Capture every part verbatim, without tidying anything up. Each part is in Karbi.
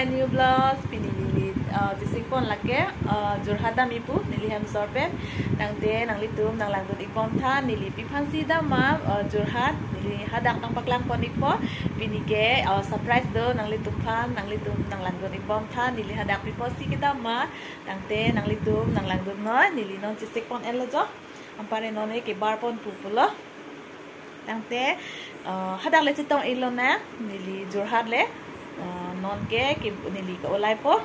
New vlogs, pini neli, uh, chesik pon lake, uh, Jorhat damji pu, neli hem asor pen. Tangte nanglitum nanglangdun ik bom tha, neli pi aphansi dam ma, uh, Jorhat, neli hadak nangpaklang pon ikpo, pini ke, uh, surprise do nanglitum aphan, nanglitum nanglangdun ik bom tha, neli hadak pi apotsi kedam ma, tangte nanglitum nanglangdun noi, neli non chesik pon-et lo jo, anparke non ke bar pon pu pulo. Tangte, uh, hadak le chetong ik lonang, neli Jorhat le, uh, non ke, ke neli ke-olai po.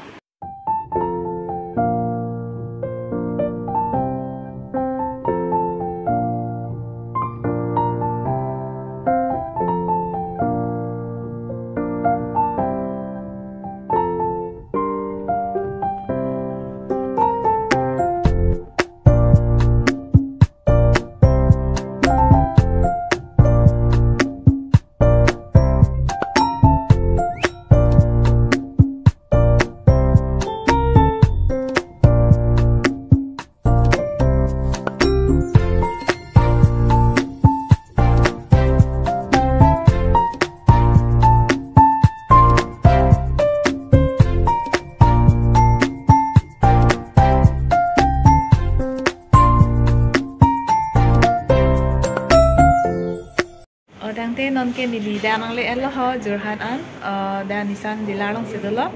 O, tangte non ke neli dak nangle-et lo ho Jorhat an, uh, dak Nissan dealer alongsi dolo.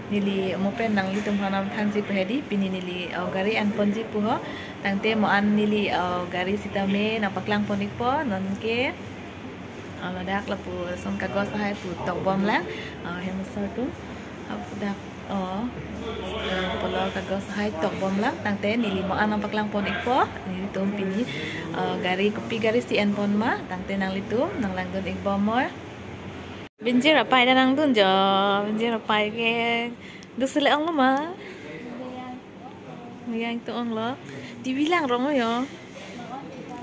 Neli mo pen nanglitum aphan nangthanji pu hedi, pini neli, uh, gari an ponji pu ho. Tangte mo an neli, uh, gari sitame nangpaklang pon ikpo, non ke, uh, ladak lapu ration kagos lahai pu tok bom lang, uh, hem asor atum. Lapu dak, oh, pulo kagos lahai tok bom lang, tangte neli mo an nangpaklang pon ikpo, nelitum pini, eh, gari kopi gari si en pon ma, tangte nanglitum nanglangdun ik bom moi. Binjir apai dak nangdun jo, Binjir apai ke, do sele ong lo ma? Yang to ong lo, T V langrong yo.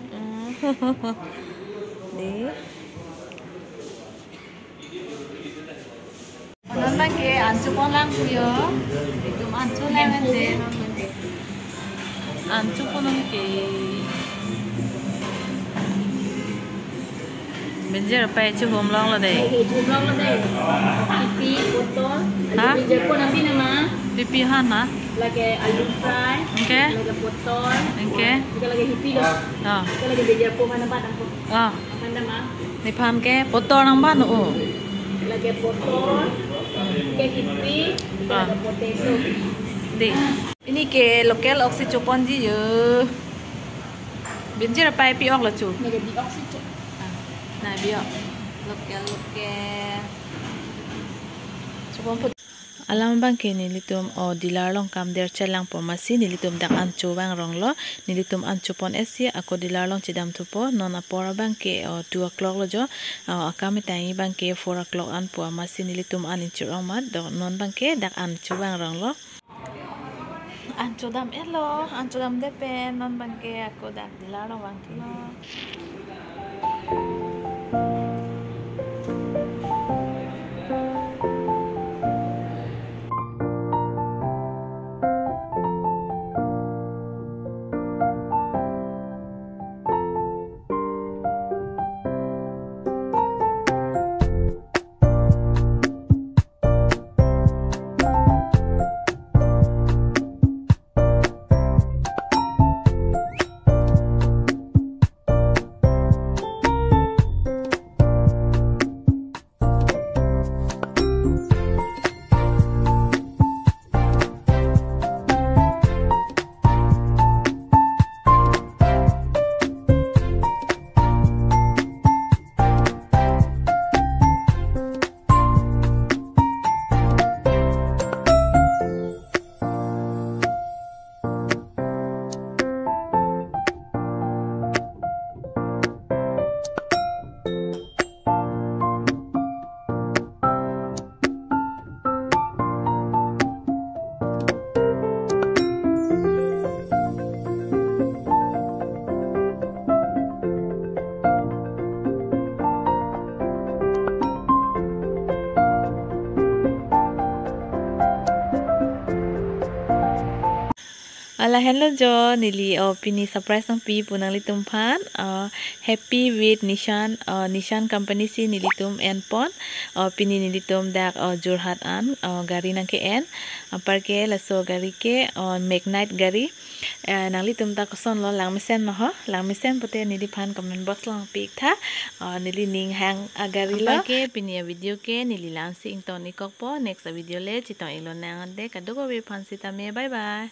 Hmm. Dei. Non abang ke an chopo lang pu yo. Itum an cho lang ante non abang ke. An chopo non ke. Binjir apai chohom long lo dei. Chohom long lo dei. Pipi, potol, ha? Binjir po napi nama. Pipi han na? Lake alu fry. Anke? Lake potol. Anke? Anke lake hipi lo. Oh. Anke lake binjir po mana ba dam po. Oh. Aphan dam ma? Nephan ke potol nangban o. Lake potol, ke hipi, ah, lake potato. Dei. Pini ke local oxy choponji yo. Binjir apai pi-ok lo cho. Lake bi-ok si cho. Ah, na bi-ok. Local, local. Chopon po. Alam abang ke nelitum o dealer along kam der chelang po amatsi nelitum dak an cho vang rong lo, nelitum an chopon-et si ako dealer along chedam thupo, non apor abang ke o two o'clock lo jo, o akam etang abang ke four o'clock an po amatsi nelitum an inchur ong mat, do non abang ke dak an cho vang rong lo. An chodam-et lo, an chodamde pen non abang ke ako dak dealer along vang thulo. Lahenlo jo neli, o, pini surprise nangpipo nanglitum aphan, o, Happy with Nissan, o, Nissan company si nelitum enpon, o, pini nelitum dak, o, Jorhat an, o, gari nangke-en, apar ke laso gari ke, o, Magnite gari, eh, nanglitum ta kosonlo langmesen ma ho, langmesen pote neliphan comment box along pi-iktha, o, neli ning hang agari lo. Apar ke pini avideo ke neli la-ansi ingtong-ikokpo, next avideo le chetong-ik lonang ante kadokave aphan sitame, bye bye.